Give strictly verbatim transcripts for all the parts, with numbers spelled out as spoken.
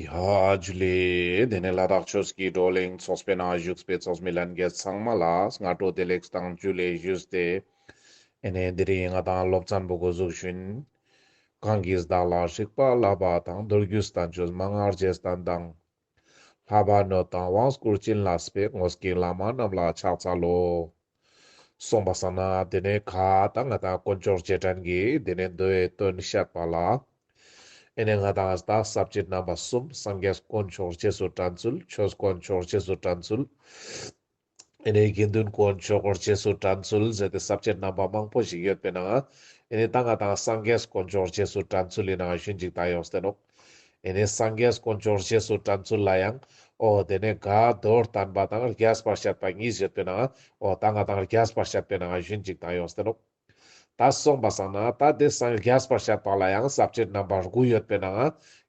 ཡ་ཇུ་ལེ། དེ་ནས་ལ་དྭགས་ཆོས་ཀྱི་བགྲོ་གླེང་ཚོགས་པའི་ནང་བཞུགས་པའི་ཚོགས་མི་ལྷན་རྒྱས་ཚང་མ་ལ་སྔ་དྲོ་བདེ་ལེགས་དང་ཇུ་ལེ་ཞུས་ཏེ། ཨེ་ནས་དེ་རིང་ང་དང་སློབ་ཚན་པོ་འགོ་འཛུགས་ཤིན། གང་གིས་བདག་ལ་རིག་པ་བསླབ་པ་དང་། མདོ་རྒྱུད་བསྟན་བཅོས་མན་ངག་རྗེས་བསྟན་དང་། ལྷག་པར་གནོད་དང་དབང་བསྐུར་བྱིན་བརླབས་པའི། དངོས་ཀྱི་བླ་མ་རྣམས་ལ་ཕྱག་འཚལ་ལོ། སོང་པ་སང་ན་དེ་ནས་ག་ད་ང་དང་དཀོན་མཆོག་རྗེས་དྲན་གྱི་དེ་ནས་མདོའི་དོན་བཤད་པ་ལ། ཨེ་ནས་ང་དང་ད་ས་བཅད་རྣམ་པ་གསུམ། སངས་རྒྱས་དཀོན་མཆོག་རྗེས་སུ་དྲན་ཚུལ། ཆོས་དཀོན་མཆོག་རྗེས་སུ་དྲན་ཚུལ། ཨེ་ནས་དགེ་འདུན་དཀོན་མཆོག་རྗེས་སུ་དྲན་ཚུལ་ཟེར་ཏེ་ས་བཅད་རྣམ་པ་མང་པོ་ཞིག་ཡོད་པའི་ནང་ཨེ་ནས་ད་ང་དང་སངས་རྒྱས་དཀོན་མཆོག་རྗེས་སུ་དྲན་ཚུལ་ལི་ནང་ཞུན་ཅིག་ད་ཡོངས་ཏེ་ནོག་ཨེ་ནས་སངས་རྒྱས་དཀོན་མཆོག་རྗེས་སུ་དྲན་ཚུལ་ལ་ཡང་། འོ་དེ་ནས་ག་མདོར་བསྟན་པ་དང་རྒྱས་པར་བཤད་པ་གཉིས་ཡོད་པའི་ནང་། འོ་ད་ང་དང་རྒྱས་པར་བཤད་པའི་ནང་ཞུན་ཅིག་ད་ཡོངས་ཏེ་ནོག་ད་སོང་པ་སང་ན་ད་དེ་སངས་རྒྱས་པར་བཤད་པ་ལ་ཡང་ས་བཅད་རྣམ་པ་དགུ་ཡོད་པའི་ནང་།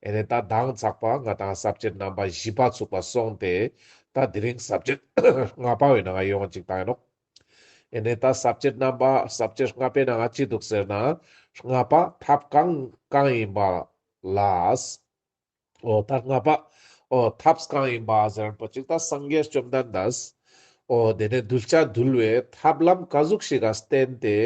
ཨེ་ནས་ད་མདང་ཚག་པ་ང་དང་ས་བཅད་རྣམ་པ་བཞི་པ་ཚུགས་པ་སོང་སྟེ། ད་དེ་རིང་ས་བཅད་ལྔ་པ་བའི་ནང་ཡོང་ཅིག་ད་ཡིན་ནོག་ཨེ་ནས་ད་ས་བཅད་རྣམ་པ་ས་བཅད་ལྔ་པའི་ནང་ཅི་འདུག་ཟེར་ན། ལྔ་པ་ཐབས་གང་གང་ཡིན་པ་ལ། འོ་ད་ལྔ་པ། འོ་ཐབས་གང་ཡིན་པ་ཟེར་པོ་ཅིག་ད་སངས་རྒྱས་བཅོམ་ལྡན་འདས། འོ་དེ་ནས་གདུལ་བྱ་འདུལ་བའི་ཐབས་ལམ་ག་ཟུག་ཞིག་ག་བརྟེན་ཏེ།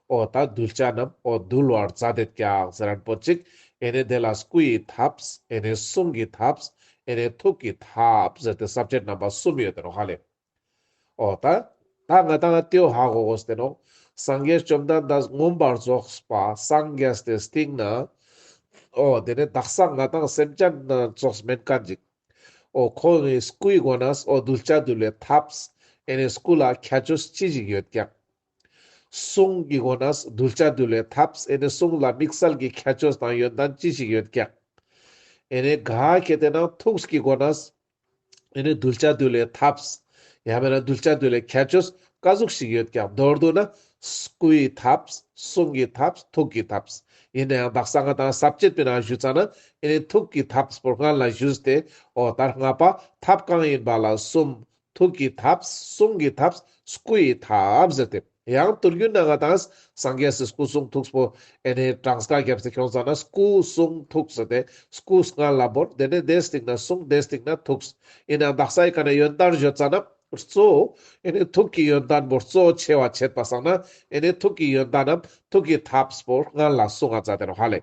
འོ་ད་གདུལ་བྱ་རྣམས་འོ་འདུལ་བར་མཛད་དེ་ཀྱག་ཟེར་པོ་ཅིག་ཨེ་ནས་དེ་ལ་སྐུ་ཡི་ཐབས། ཨེ་ནས་གསུང་གི་ཐབས། ཨེ་ནས་ཐུགས་ཀྱི་ཐབས་ཟེར་ཏེ་ས་བཅད་རྣམ་པ་གསུམ་ཡོད་དེ་ནོག་ཧ་ལེ། འོ་ད། ད་ང་དང་ཏེའོ་ཧ་གོ་གོས་ཏེ་ནོག་སངས་རྒྱས་བཅོམ་ལྡན་འདས་མངོན་པར་རྫོགས་པ་སངས་རྒྱས་ཏེ་སྟིང་ན། འོ་དེ་ནས་དག་ས་ང་དང་སེམས་ཅན་ན་ཙོགས་མེན་ཁན་ཅིག་འོ་ཁོང་གི་སྐུའི་སྒོ་ནས་འོ་གདུལ་བྱ་འདུལ་བའི་ཐབས། ཨེ་ནས་སྐུ་ལ་ཁྱད་ཆོས་ཅི་ཞིག་ཡོད་ཀྱག་གསུང་གི་སྒོ་ནས་གདུལ་བྱ་འདུལ་བའི་ཐབས། ཨེ་ནས་གསུང་ལ་དམིགས་བསལ་གྱི་ཁྱད་ཆོས་དང་ཡོན་ཏན་ཅི་ཞིག་ཡོད་ཀྱག་ཨེ་ནས་ག་ཁེ་ཏེ་ན་ཐུགས་ཀྱི་སྒོ་ནས། ཨེ་ནས་གདུལ་བྱ་འདུལ་བའི་ཐབས། ཡང་མེན་ན་གདུལ་བྱ་འདུལ་བའི་ཁྱད་ཆོས་ག་ཟུག་ཞིག་ཡོད་ཀྱག་མདོར་བསྡུ་ན། སྐུའི་ཐབས། གསུང་གི་ཐབས། ཐུགས་ཀྱི་ཐབས། ཡིན་ན་ཡང་དག་ས་ང་དང་ས་བཅད་པའི་ནང་ཞུ་ཙ་ན། ཨེ་ནས་ཐུགས་ཀྱི་ཐབས་པོ་སྔན་ལ་ཞུས་ཏེ། འོ་ད་ལྔ་པ་ཐབས་གང་ཡིན་པ་ལ་གསུམ། ཐུགས་ཀྱི་ཐབས། གསུང་གི་ཐབས། སྐུ་ཡི་ཐབས་ཟེར་ཏེ། ཡང་དུས་རྒྱུན་ན་ང་དང་སངས་རྒྱས་སི་སྐུ་གསུང་ཐུགས་པོ་ཨེ་ནས་གྲངས་ཀ་རྒྱབ་སྟེ་ཁྱོང་ཙ་ན་སྐུ་གསུང་ཐུགས་ཟེར་ཏེ་སྐུ་སྔན་ལ་བོར། དེ་ནས་དེ་སྟིང་ན་གསུང་། དེ་སྟིང་ན་ཐུགས། ཡིན་ནའང་དག་ས་ཡི་ཀ་ན་ཡོན་ཏན་བརྗོད་ཙ་ན་གཙོ་བོ་ཨེ་ནས་ཐུགས་ཀྱི་ཡོན་ཏན་པོ་གཙོ་བོ་ཆེ་བ་བྱེད་པ་སང་ན། ཨེ་ནས་ཐུགས་ཀྱི་ཡོན་ཏན་ནམ་ཐུགས་ཀྱི་ཐབས་པོ་སྔན་ལ་གསུང་ང་མཛད་དེ་ནོག་ཧ་ལེ།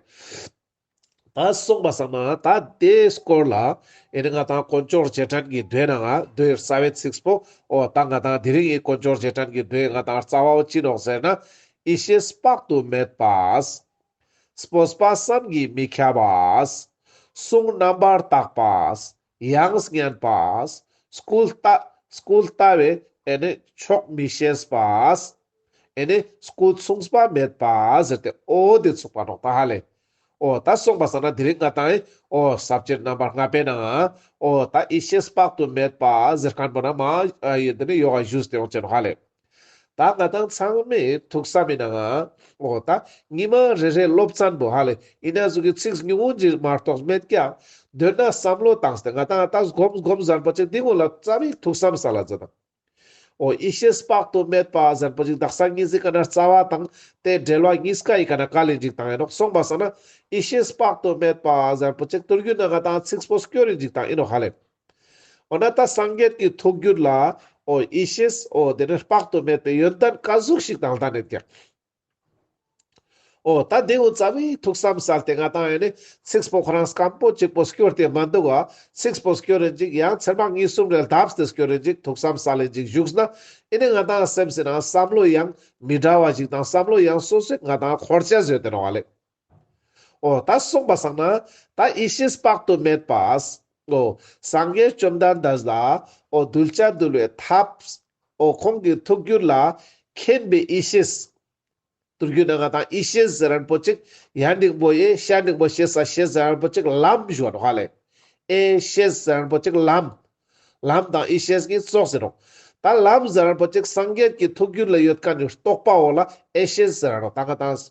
ད་སོང་པ་སང་ན་ད་དེའི་སྐོར་ལ་ཨེ་ནས་ང་དང་དཀོན་མཆོག་རྗེས་དྲན་གྱི་མདོའི་ནང་ང་མདོའི་རྩ་བའི་ཚིགས་པོ། འོ་ད་ང་དང་དེ་རིང་གི་དཀོན་མཆོག་རྗེས་དྲན་གྱི་མདོའི་ང་དང་རྩ་བའོ་ཅི་ནོག་ཟེར་ན། ཡེ་ཤེས་དཔག་ཏུ་མེད་པ། སྤོབས་པ་བསམ་གྱིས་མི་ཁྱབ་པ། གསུང་རྣམ་པར་དག་པ། ཡང་སྙན་པ། སྐུ་ལྟ་སྐུ་ལྟ་བས་ཨེ་ནས་ཆོག་མི་ཤེས་པ། ཨེ་ནས་སྐུ་མཚུངས་པ་མེད་པ་ཟེར་ཏེ་འོ་དེ་ཚུགས་པ་ནོག་ད་ཧ་ལེ། འོ་ད་སོང་པ་སང་ན་དེ་རིང་ང་དང་ཨེ་འོ་ས་བཅད་རྣམ་པ་ལྔ་པའི་ནང་ང་འོ་ད་ཡེ་ཤེས་དཔག་ཏུ་མེད་པ་ཟེར་ཁན་པོ་ན་མ་ཨ་ཡེ་དེ་ནས་ཡོ་ག་ཞུས་ཏེ་ཡོང་ཅེ་ནོག་ཧ་ལེ། ད་ང་དང་ཚང་མའི་ཐུགས་བསམ་མི་ནང་ང་འོ་ད་ཉི་མ་རེ་རེ་སློབ་ཚན་པོ་ཧ་ལེ་ཡིན་ན་ཟུག་གི་ཚིགས་ཉུང་ངུ་ཞིག་མ་གཏོགས་མེད་ཀྱག་དོན་ན་བསམ་བློ་བཏང་སྟེ་ང་དང་ད་སྒོམ་སྒོམ་ཟེར་པོ་ཅིག་འདི་ཀུན་ལ་རྩ་བའི་ཐུགས་བསམ་སལ་ལ་མཛད་དང་། འོ་ཡེ་ཤེས་དཔག་ཏུ་མེད་པ་ཟེར་པོ་ཅིག་དག་ས་གཉིས་ཀ་ན་རྩ་བ་དང་དེ་འབྲེལ་བ་གཉིས་ཀ་ཡི་ཀ་ན་ག་ལེན་ཅིག་བཏང་ཡིན་ནོག་སོང་པ་སང་ན་ཡེ་ཤེས་དཔག་ཏུ་མེད་པ་ཟེར་པོ་ཅིག་དུས་རྒྱུན་ན་ང་དང་ཚིགས་པོ་སྐྱོར་རིན་ཅིག་བཏང་ཡིན་ནོག་ཧ་ལེ། འོ་ན་ད་སངས་རྒྱས་ཀྱི་ཐུགས་རྒྱུད་ལ་འོ་ཡེ་ཤེས་འོ་དེ་ནས་དཔག་ཏུ་མེད་པའི་ཡོན་ཏན་ག་ཟུག་ཞིག་དང་ལྡན་ནས་ཀྱང་། འོ་ད་དེ་འོ་རྩ་བའི་ཐུགས་བསམ་སལ་ཏེ་ང་དང་ཡིན་ནི་ཚིགས་པོ་ཁོ་རང་སྐམ་པོ་གཅིག་པོ་སྐྱོར་ཏེ་མ་འདུག་ག་ཚིགས་པོ་སྐྱོར་རིན་ཅིག་ཡང་ཚེར་མ་གཉིས་གསུམ་རེ་ལྡབས་ཏེ་སྐྱོར་རིན་ཅིག་ཐུགས་བསམ་སལ་རིན་ཅིག་བཞུགས་ན་ཡིན་ནི་ང་དང་སེམས་སི་ནང་བསམ་བློ་ཡང་མི་འདྲ་བ་ཞིག་དང་བསམ་བློ་ཡང་སོ་སོས་ང་དང་འཁོར་ཆ་ཟོས་ཏེ་ནོག་ལེ། འོ་ད་སོང་པ་སང་ན་ད་ཡེ་ཤེས་དཔག་ཏུ་མེད་པ། འོ་སངས་རྒྱས་བཅོམ་ལྡན་འདས་ལ་འོ་གདུལ་བྱ་འདུལ་བའི་ཐབས། འོ་ཁོང་གི་ཐུགས་རྒྱུད་ལ་མཁྱེན་པའི་ཡེ་ཤེས། དུས་རྒྱུན་ན་ང་དང་ཡེ་ཤེས་ཟེར་རན་པོ་ཅིག་ཡ་འགྲེང་བུ་ཡེ་ཤ་འགྲེང་བུ་ཤེས་ས་ཤེས་ཟེར་རན་པོ་ཅིག་ལམ་ཞུ་བ་ནོག་ཧ་ལེ། ཡེ་ཤེས་ཟེར་རན་པོ་ཅིག་ལམ། ལམ་དང་ཡེ་ཤེས་ཀྱི་ཙོགས་ཟེར་ནོག་ད་ལམ་ཟེར་རན་པོ་ཅིག་སངས་རྒྱས་ཀྱི་ཐུགས་རྒྱུད་ལ་ཡོད་ཁན་ནི་རྟོགས་པ་བོ་ལ་ཡེ་ཤེས་ཟེར་ར་ནོག་ད་ང་དང་།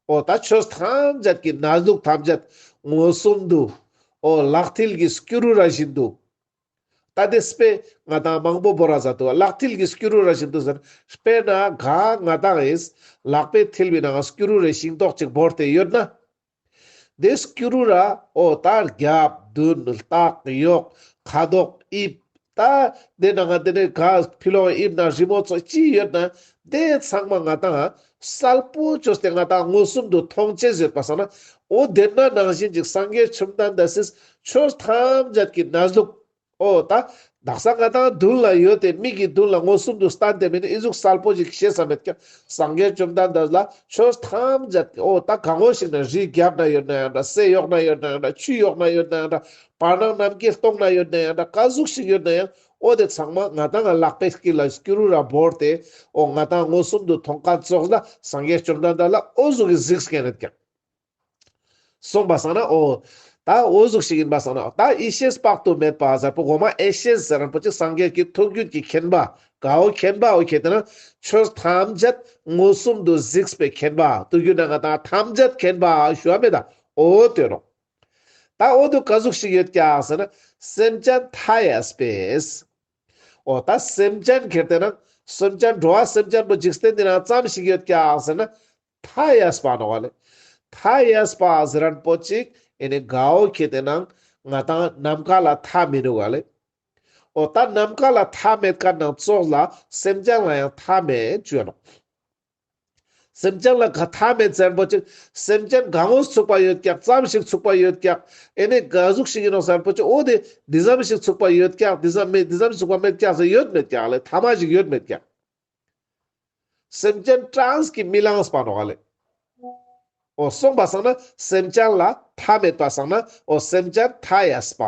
འོ་ད་ཆོས་ཐམས་ཅད་ཀྱི་གནས་ལུགས་ཐམས་ཅད་མངོན་སུམ་དུ། འོ་ལག་མཐིལ་གྱི་སྐྱུ་རུ་ར་བཞིན་དུ། ད་དེ་དཔེ་ང་དང་མང་པོ་བོར་ར་ཟ་དུ་བ་ལག་མཐིལ་གྱི་སྐྱུ་རུ་ར་བཞིན་དུ་ཟེར། དཔེར་ན་ག་ང་དང་ཨིས་ལག་པའི་མཐིལ་བི་ནང་སྐྱུ་རུ་རེ་ཤིང་ཏོག་ཅིག་བོར་ཏེ་ཡོད་ན། དེ་སྐྱུ་རུ་ར་འོ་ད་རྒྱབ་ མདུན་ལྟག་གཡོག་ཁ་དོག་དབྱིབས། ད་དེ་ནང་ང་དེ་ནས་ག་ཕི་ལོག་དབྱིབས་ན་རི་མོ་ཚོ་ཅི་ཡོད་ན་དེ་ཚང་མ་ང་ཏང་གསལ་པོ་བཅོས་ཏེ་ང་ཏང་མངོན་སུམ་དུ་མཐོང་ཅེས་ཡོད་པ་སང་ན། འོ་དེ་ན་ནང་བཞིན་ཅིག་སངས་རྒྱས་བཅོམ་ལྡན་འདས་སི་ཆོས་ཐམས་ཅད་ཀྱི་གནས་ལུགས། འོ་ད་དག་ས་ང་ཏང་མདུན་ལ་ཡོད་དེ་མིག་གི་མདུན་ལ་མངོན་སུམ་དུ་སྟན་ཏེ་མེད་ན་ཨི་ཟུག་གསལ་པོ་ཅིག་ཤེས་ས་མེད་ཀྱང་། སངས་རྒྱས་བཅོམ་ལྡན་འདས་ལ་ཆོས་ཐམས་ཅད་ཀྱི་འོ་ད་གང་འོ་ཞིག་ན་རི་རྒྱབ་ན་ཡོད་ན་ཡང་འདྲ། སའི་འོག་ན་ཡོད་ན་ཡང་འདྲ། ཆུའི་འོག་ན་ཡོད་ན་ཡང་འདྲ། བར་སྣང་ནམ་མཁའི་སྟོང་ན་ཡོད་ན་ཡང་འདྲ། ག་ཟུག་ཞིག་ཡོད་ན་ཡང་འོ་དེ་ཚང་མ་ང་ཏང་ལག་པའི་དཀྱིལ་ལ་སྐྱུ་རུ་ར་བོར་ཏེ་འོ་ང་ཏང་མངོན་སུམ་དུ་མཐོང་མཁན་ཙོགས་ལ་སངས་རྒྱས་བཅོམ་ལྡན་འདས་ལ་འོ་ཟུག་གི་གཟིགས་སྐྱེ་ནས་ཀྱང་། སོང་པ་སང་ན་འོ། ད་འོ་ཟུག་ཞིག་ཡིན་པ་སང་ན་ད་ཡེ་ཤེས་དཔག་ཏུ་མེད་པ་ཟེར་པོ་གོ་མ་ཡེ་ཤེས་ཟེར་རན་པོ་ཅིག་སངས་རྒྱས་ཀྱི་ཐུགས་རྒྱུད་ཀྱི་མཁྱེན་པ། གའོ་མཁྱེན་པའོ་ཁྱེད་དེ་ན་ཆོས་ཐམས་ཅད་མངོན་སུམ་དུ་གཟིགས་པའི་མཁྱེན་པ། ཐུགས་རྒྱུད་ན་ང་ཏང་ཐམས་ཅད་མཁྱེན་པ་ཞུ་བ་མེད་ད། འོ་དེ་ནོ། ད་འོ་དུ་ག་ཟུག་ཞིག་ཡོད་ཀྱག་ཟེར་ན། སེམས་ཅན་མཐའ་ཡས་པས། འོ་ད་སེམས་ཅན་ཁྱེར་ཏེ་ན་སེམས་ཅན་འགྲོ་བ་སེམས་ཅན་པོ་འཇིག་རྟེན་འདི་ན་ཙམ་ཞིག་ཡོད་ཀྱག་ཟེར་ན། མཐའ་ཡས་པ་ནོག་ལེ། མཐའ་ཡས་པ་ཟེར་རན་པོ་ཅིག་ཨེ་ནི་གའོ་ཁྱེད་དེ་ན་ང་ཏང་ནམ་མཁའ་ལ་མཐའ་མི་ནུག་ལེ། འོ་ད་ནམ་མཁའ་ལ་མཐའ་མེད་ཀ་ནང་ཙོགས་ལ་སེམས་ཅན་ལ་ཡང་མཐའ་མེད་ཅུ་ཡ་ནོག། སེམས་ཅན་ལ་ག་མཐའ་མེད་ཟེར་རན་པོ་ཅིག་སེམས་ཅན་གང་འོ་ཚུགས་པ་ཡོད་ཀྱག། ཙམ་ཞིག་ཚུགས་པ་ཡོད་ཀྱག། ཨེ་ནི་ག་ཟུག་ཞིག་ཡིན་ནོག་ཟེར་རན་པོ་ཅིག་འོ་དེ་འདི་ཙམ་ཞིག་ཚུགས་པ་ཡོད་ཀྱག། འདི་ཙམ་མེད་འདི་ཙམ་ཞིག་ཚུགས་པ་མེད་ཀྱག་ཟེར་ཡོད་མེད་ཀྱག་ལེ། མཐའ་མ་ཞིག་ཡོད་མེད་ཀྱག། སེམས་ཅན་གྲངས་ཀྱིས་མི་ལངས་པ་ནོག་ལེ། འོ་སོང་པ་སང་ན་སེམས་ཅན་ལ་མཐའ་མེད་པ་སང་ན་འོ་སེམས་ཅན་མཐའ་ཡས་པ།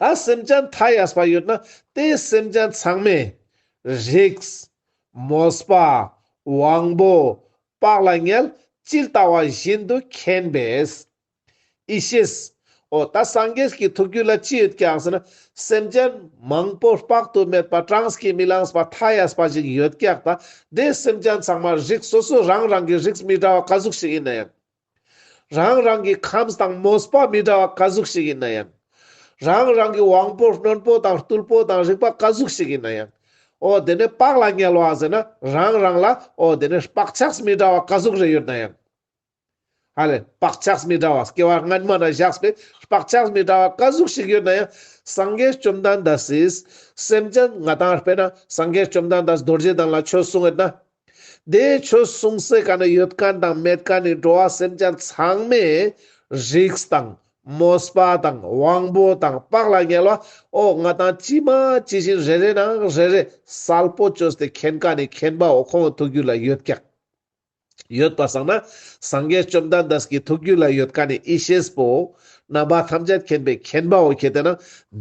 ད་སེམས་ཅན་མཐའ་ཡས་པ་ཡོད་ན་དེ་སེམས་ཅན་ཚང་མས་རིགས། མོས་པ། དབང་པོ། བག་ལ་ཉལ། ཇི་ལྟ་བ་བཞིན་དུ་མཁྱེན་པས། ཡེ་ཤེས། འོ་ད་སངས་རྒྱས་ཀྱི་ཐུགས་རྒྱུད་ལ་ཅི་ཡོད་ཀྱག་ཟེར་ན། སེམས་ཅན་མང་པོ་དཔག་ཏུ་མེད་པ་གྲངས་ཀྱིས་མི་ལངས་པ་མཐའ་ཡས་པ་ཞིག་ཡོད་ཀྱག། ད་དེ་སེམས་ཅན་ཚང་མ་རིགས་སོ་སོ་རང་རང་གི་རིགས་མི་འདྲ་བ་ག་ཟུག་ཞིག་ཡིན་ན་ཡང་། རང་རང་གི་ཁམས་དང་མོས་པ་མི་འདྲ་བ་ག་ཟུག་ཞིག་ཡིན་ན་ཡང་། རང་རང་གི་དབང་པོ་རྣོན་པོ་དང་རྟུལ་པོ་དང་རིག་པ་ག་ཟུག་ཞིག་ཡིན་ན་ཡང་། འོ་དེ་ནས་བག་ལ་ཉལ་བ་ཟེར་ན་རང་རང་ལ་འོ་དེ་ནས་བག་ཆགས་མི་འདྲ་བ་ག་ཟུག་རེ་ཡོད་ན་ཡང་། ཧ་ལེ་བག་ཆགས་མི་འདྲ་བ་སྐྱེ་བ་སྔན་མ་ན་བཞག་པའི་བག་ཆགས་མི་འདྲ་བ་ག་ཟུག་ཞིག་ཡོད་ན་ཡང་། སངས་རྒྱས་བཅོམ་ལྡན་འདས་སི་སེམས་ཅན་ང་ཏང་དཔེར་ན་སངས་རྒྱས་བཅོམ་ལྡན་འདས་རྡོ་རྗེ་གདན་ལ་ཆོས་གསུང་ཡོད་ན། དེ་ཆོས་གསུང་སའི་ཀ་ན་ཡོད་མཁན་དང་མེད་མཁན་ནི་འགྲོ་བ་སེམས་ཅན་ཚང་མའི་རིགས་དང་མོས་པ་དང་དབང་པོ་དང་བག་ལ་ཉལ་བ་འོ་ང་ཏང་ཅི་མ་ཅི་བཞིན་རེ་རེ་ནང་རེ་རེ་གསལ་པོ་བཅོས་ཏེ་མཁྱེན་མཁན་ནི་མཁྱེན་པ་འོ་ཁོང་གི་ཐུགས་རྒྱུད་ལ་ཡོད་ཀྱག། ཡོད་པ་སང་ན་སངས་རྒྱས་བཅོམ་ལྡན་འདས་ཀྱི་ཐུགས་རྒྱུད་ལ་ཡོད་མཁན་ནི་ཡེ་ཤེས་པོ་རྣམ་པ་ཐམས་ཅད་མཁྱེན་པའི་མཁྱེན་པ་འོ་ཁྱེད་དེ་ན་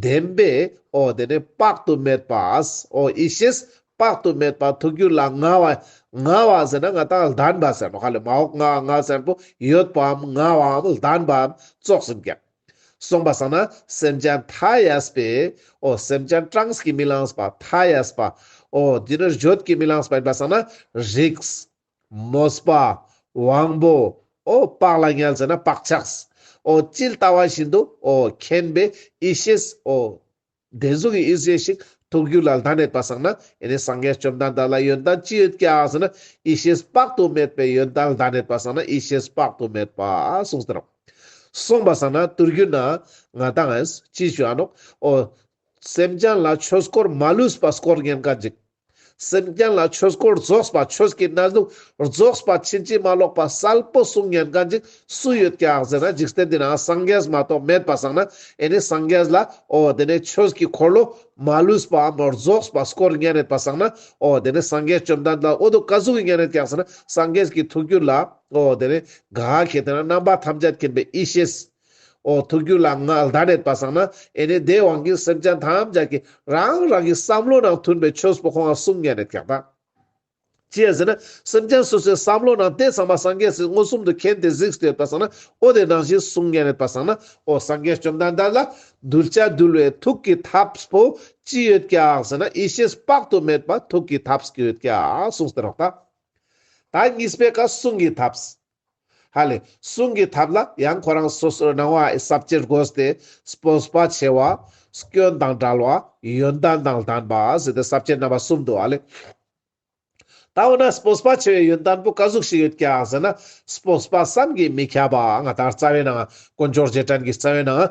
བདེན་པའི་འོ་དེ་ནས་དཔག་ཏུ་མེད་པ་འོ་ཡེ་ཤེས་དཔག་ཏུ་མེད་པ་ཐུགས་རྒྱུད་ལ་མངའ་བ། མངའ་བ་ཟེར་ན་ང་ཏང་ལྡན་པ་ཟེར་ནོག་ལེ། མ་འོག་མངའ་མངའ་ཟེར་པོ་ཡོད་པའམ་མངའ་བའམ་ལྡན་པའམ་ཙོགས་ཡིན་ཀྱག། སོང་པ་སང་ན་སེམས་ཅན་མཐའ་ཡས་པའི་འོ་སེམས་ཅན་གྲངས་ཀྱིས་མི་ལངས་པ་མཐའ་ཡས་པ་འོ་འདི་ནི་བརྗོད་ཀྱིས་མི་ལངས་པ་ཡིན་པ་སང་ན་རིགས། མོས་པ། དབང་པོ། འོ་བག་ལ་ཉལ་ཟེར་ན་བག་ཆགས། འོ་ཇི་ལྟ་བ་བཞིན་དུ་འོ་མཁྱེན་པའི་ཡེ་ཤེས་འོ། དེ་ཟུག་གི་ཡེ་ཤེས་ཤིག་ཐུགས་རྒྱུད་ལ་ལྡན་ཡོད་པ་སང་ན་ཨེ་ནི་སངས་རྒྱས་བཅོམ་ལྡན་འདས་ལ་ཡོན་ཏན་ཅི་ཡོད་ཀྱག་ཟེར་ན་ཡེ་ཤེས་དཔག་ཏུ་མེད་པའི་ཡོན་ཏན་ལྡན་ཡོད་པ་སང་ན་ཡེ་ཤེས་དཔག་ཏུ་མེད་པ་གསུངས་ཏེ་ནོག། སོང་པ་སང་ན་ཐུགས་རྒྱུད་ན་ང་ཏང་ཅི་ཞུ་འ་ནོག། འོ་སེམས་ཅན་ལ་ཆོས་སྐོར་མ་ལུས་པ་སྐོར་ཉན་མཁན་ཅིག། སེམས་ཅན་ལ་ཆོས་སྐོར་རྫོགས་པ་ཆོས་ཀྱི་གནས་ལུགས་རྫོགས་པ་ཕྱིན་ཅི་མ་ལོག་པ་གསལ་པོ་གསུང་ཉན་མཁན་ཅིག་སུ་ཡོད་ཀྱག་ཟེར་ན་འཇིག་རྟེན་འདི་ན་སངས་རྒྱས་མ་གཏོགས་མེད་པ་སང་ན་ཨེ་ནི་སངས་རྒྱས་ལ་འོ་དེ་ནས་ཆོས་ཀྱི་འཁོར་ལོ་མ་ལུས་པའམ་རྫོགས་པ་སྐོར་ཉན་ཡོད་པ་སང་ན་འོ་དེ་ནས་སངས་རྒྱས་བཅོམ་ལྡན་འདས་ལ་འོ་དོ་ག་ཟུག་གི་ཉན་ཡོད་ཀྱག་ཟེར་ན་སངས་རྒྱས་ཀྱི་ཐུགས་རྒྱུད་ལ་འོ་དེ་ནས་ག་ཁྱེད་དེ་ན་རྣམ་པ་ཐམས་ཅད་མཁྱེན་པའི་ཡེ་ཤེས། འོ་ཐུགས་རྒྱུད་ལ་མངའ་ལྡན་ཡོད་པ་སང་ན་ཨེ་ནི་དེ་དབང་གིས་སེམས་ཅན་ཐམས་ཅད་ཀྱི་རང་རང་གི་བསམ་བློ་ནང་མཐུན་པའི་ཆོས་པོ་ཁོང་ང་གསུང་ཉན་ཡོད་ཀྱག་ད། ཅི་ཡ་ཟེར་ན་སེམས་ཅན་སོ་སོའི་བསམ་བློ་ནང་དེ་ཚང་མ་སངས་རྒྱས་སི་མངོན་སུམ་དུ་མཁྱེན་ཏེ་གཟིགས་ཏེ་ཡོད་པ་སང་ན་འོ་དེ་ནང་བཞིན་གསུང་ཉན་ཡོད་པ་སང་ན་འོ་སངས་རྒྱས་བཅོམ་ལྡན་འདས་ལ་གདུལ་བྱ་འདུལ་བའི་ཐུགས་ཀྱི་ཐབས་པོ་ཅི་ཡོད་ཀྱག་ཟེར་ན་ཡེ་ཤེས་དཔག་ཏུ་མེད་པ་ཐུགས་ཀྱི་ཐབས་ཀྱི་ཡོད་ཀྱག་གསུངས་ཏེ་ནོག་ད། ད་གཉིས་པའི་ཀ་གསུང་གི་ཐབས། ཧ་ལེ། གསུང་གི་ཐབས་ལ་ཡང་ཁོ་རང་སོ་སོའི་སྣང་བ་ས་བཅད་བགོས་ཏེ་སྤོབས་པ་ཆེ་བ། སྐྱོན་དང་བྲལ་བ། ཡོན་ཏན་དང་ལྡན་པ་ཟེར་ཏེ་ས་བཅད་རྣམ་པ་གསུམ་འདུག་ཨ་ལེ། ད་འོ་ན་སྤོབས་པ་ཆེ་བའི་ཡོན་ཏན་པོ་ག་ཟུག་ཞིག་ཡོད་ཀྱག་ཟེར་ན། སྤོབས་པ་བསམ་གྱིས་མི་ཁྱབ་པ། ང་ཏང་རྩ་བའི་ནང་དཀོན་མཆོག་རྗེས་དྲན་གྱི་རྩ་བའི་ནང་